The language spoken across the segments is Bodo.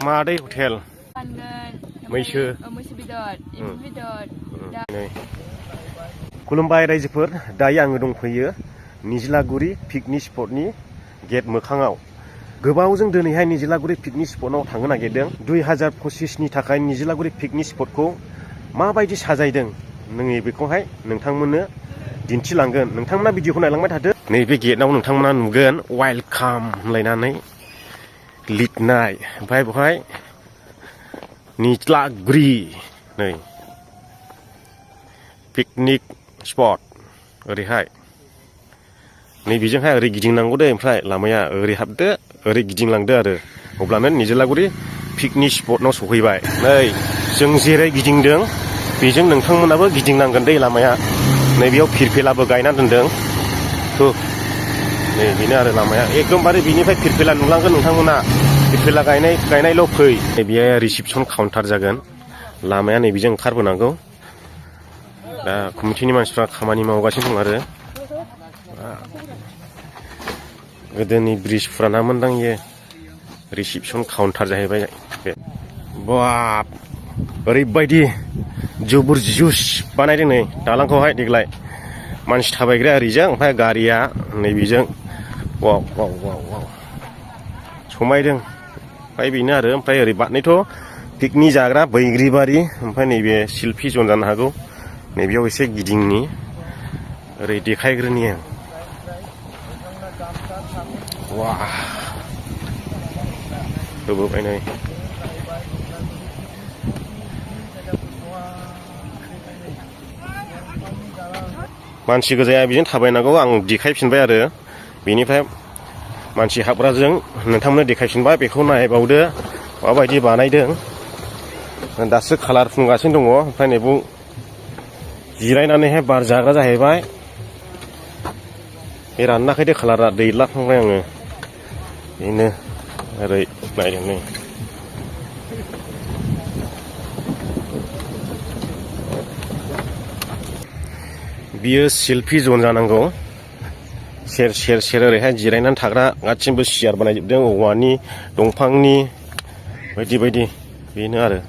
मादै हटेल मैसो बेदर एम्बु बेदर खुलुमबाय रायजोफोर दायो आङो दंफैयो निजलागुरि पिकनिक स्पटनि गेट मोखाङाव गोबावजों दिनैहाय निजलागुरि पिकनिक स्पटआव थांनो नागिरदों 2025 नि थाखाय निजलागुरि पिकनिक स्पटखौ माबायदि साजायदों नोङो बेखौहाय नोंथांमोननो दिन्थिलांगोन नोंथांमोना भिडिअखौ नायलांबाय थादो नैबे गेटआव नोंथांमोना नुगोन वेलकाम होनलायनानै लिरनाय ओमफ्राय बेवहाय निजलागुरि नै पिकनिक स्पट ओरैहाय नैबेजोंहाय ओरै गिदिंनांगौ दे ओमफ्राय लामाया ओरै हाबदो ओरै गिदिंलांदो आरो अब्लानो निजलागुरि पिकनिक स्पटनाव सफैबाय नै जों जेरै गिदिंदों बेजों नोंथांमोनाबो गिदिंनांगोन दै लामाया नैबेयाव फिरफिलाबो गायना दोनदों नै बेनो आरो लामाया एकदमबारे बिनिफ्राय फिरफिला नुलांगोन नोंथांमोना फिरफिला गायनायल' फै नैबेयो रिसेपसन काउन्टार जागोन लामाया नैबेजों ओंखारबोनांगौ दा कमिटिनि मानसिफ्रा खामानि मावगासिनो दं आरो गोदोनि ब्रिज फुरानामोनदां इयो रिसेपसन काउन्टार जाहैबाय बे बाब ओरैबायदि जुबुर जुस बानायदों नै दालांखौहाय देग्लाय मानसि थाबायग्राया ओरैजों ओमफ्राय गारिया नैबेजों वाव वाव वाव वाव समायदों ओमफ्राय बेनो आरो ओमफ्राय ओरै बारनैथ' पिकनिक जाग्रा बैग्रिबारि ओमफ्राय नैबे सेल्फि जन जानो हागौ नैबेयाव एसे गिदिंनि ओरै देखायग्रोनि वा होबोबाय नै मानसि गोजाया बेजों थाबायनांगौ आं देखायफिनबाय आरो बेनिफ्राय मानसि हाबग्राजों नोंथांमोननो देखायफिनबाय बेखौ नायबावदो माबायदि बानायदों दासो कालार फुनगासिनो दङ ओमफ्राय नैबाव जिरायनानैहाय बार जाग्रा जाहैबाय बे रानाखैदो कालारा दैलाखांबाय आङो बेनो ओरै नायदों नै बियो सेल्फि जन जानांगौ सेर सेर सेर ओरैहाय जिरायनानै थाग्रा गासिबो सियार बानायजोबदों औवानि दंफांनि बायदि बायदि बेनो आरो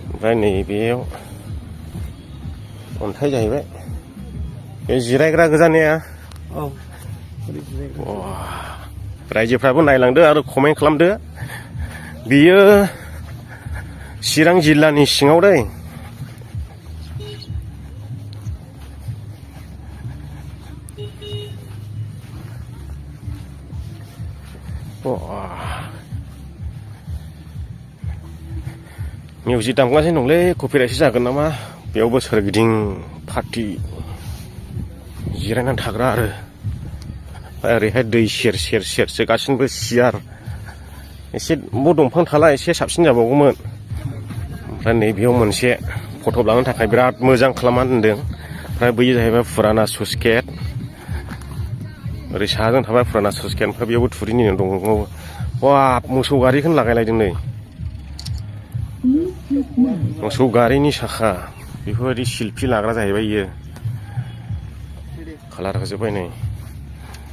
ओमफ्राय नैबेयाव अन्थाइ जाहैबाय बे जिरायग्रा गोजानिया रायजोफ्राबो नायलांदो आरो कमेन्ट खालामदो बियो चिरां जिल्लानि सिङाव दै मिउजिक दामगासिनो दंलै कपिराइटसो जागोन नामा बेयावबो सोरगिदिं पार्टि जिरायनानै थाग्रा आरो ओरैहाय दै सेर सेर सेरसो गासिनोबो सियार एसे दंफां थाला एसे साबसिन जाबावगौमोन ओमफ्राय नैबेयाव मोनसे फट' लानो थाखाय बिराद मोजां खालामनानै दोनदों ओमफ्राय बैयो जाहैबाय फुराना स्लुइस गेट ओरै साहाजों थाबाय फुराना स्लुइस गेट ओमफ्राय बेयावबो थुरिनि दङ बाब मोसौ गारिखौनो लागायलायदों नै मोसौ गारिनि साखा बेफोरबायदि सेल्फि लाग्रा जाहैबाय इयो कालार होजोब्बाय नै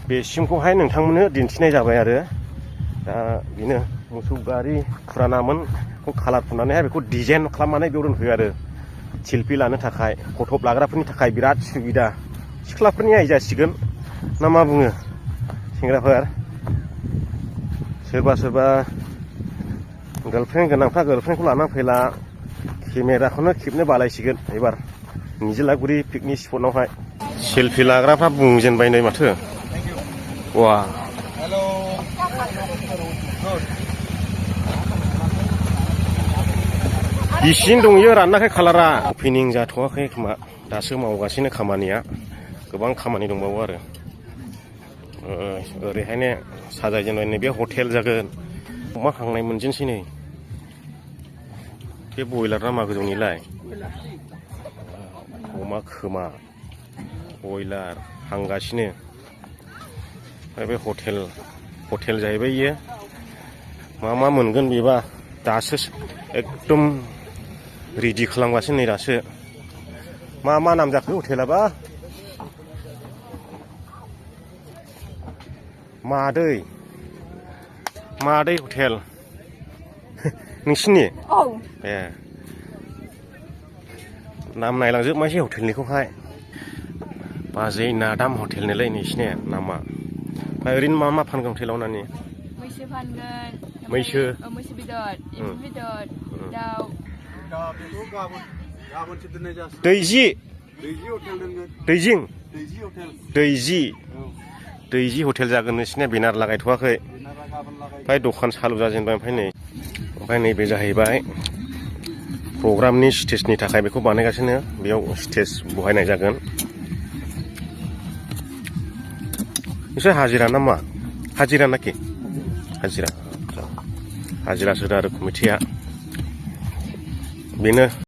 बेसिमखौहाय नोंथांमोननो दिन्थिनाय जाबाय आरो दा बेनो मोसौ गारि फुरानामोन बेखौ कालार फुननानैहाय बेखौ डिजाइन खालामनानै बेयाव दोनफैयो आरो सेल्फि लानो थाखाय फट' लाग्राफोरनि थाखाय बिराद सुबिदा सिख्लाफोरनि आइ जासिगोन ना मा बुङो सेंग्राफोर सोरबा सोरबा गार्लफ्रेन्ड गोनांफ्रा गार्लफ्रेन्डखौ लानानै फैला केमेराखौनो खेबनो बालायसिगोन एबार निजलागुरि पिकनिक स्पटआवहाय सेल्फि लाग्राफ्रा बुंजेनबाय नै माथो वा इसिं दंयो रानाखै कालारा अपेनिं जाथ'वाखै खोमा दासो मावगासिनो खामानिया गोबां खामानि दंबावो आरो ओरैहायनो साजायजेनबाय नै बे हटेल जागोन अमा हांनाय मोनजेनसै नै बे बयलार ना मा गोजौनिलाय अमा खोमा बयलार हांगासिनो ओमफ्राय बे हटेल जाहैबाय इयो मा मोनगोन बेबा दासो एकदम रेडि खालामगासिनो नै दासो मा नाम जाखो हटेलाबा मादै हटेल नोंसिनि औ ए नाम नायलांजोबमासै हटेलनिखौहाय बाजै नादाम हटेलनिलै नोंसिनिया नामा ओमफ्राय ओरैनो मा मा फानगोन हटेलाव नानि मैसो फानगोन मैसो मैसो बेदर एम्बु बेदर दाउ बेखौ गाबोनसो दोननाय जासिगोन दैजि दैजि हटेल दोनगोन दैजिं दैजि हटेल दैजि औ दैजि हटेल जागोन नोंसिनिया बेनार लागायथ'वाखै बेनारा गाबोन लागाय ओमफ्राय दखान सालु जाजेनबाय ओमफ्राय नैबे जाहैबाय प्रग्रामनि स्टेजनि थाखाय बेखौ बानायगासिनो बेयाव स्टेज बहायनाय जागोन नोंसोर हाजिरा ना मा हाजिरा नाखि हाजिरा हाजिरा सोदा आरो कमिटिया बेनो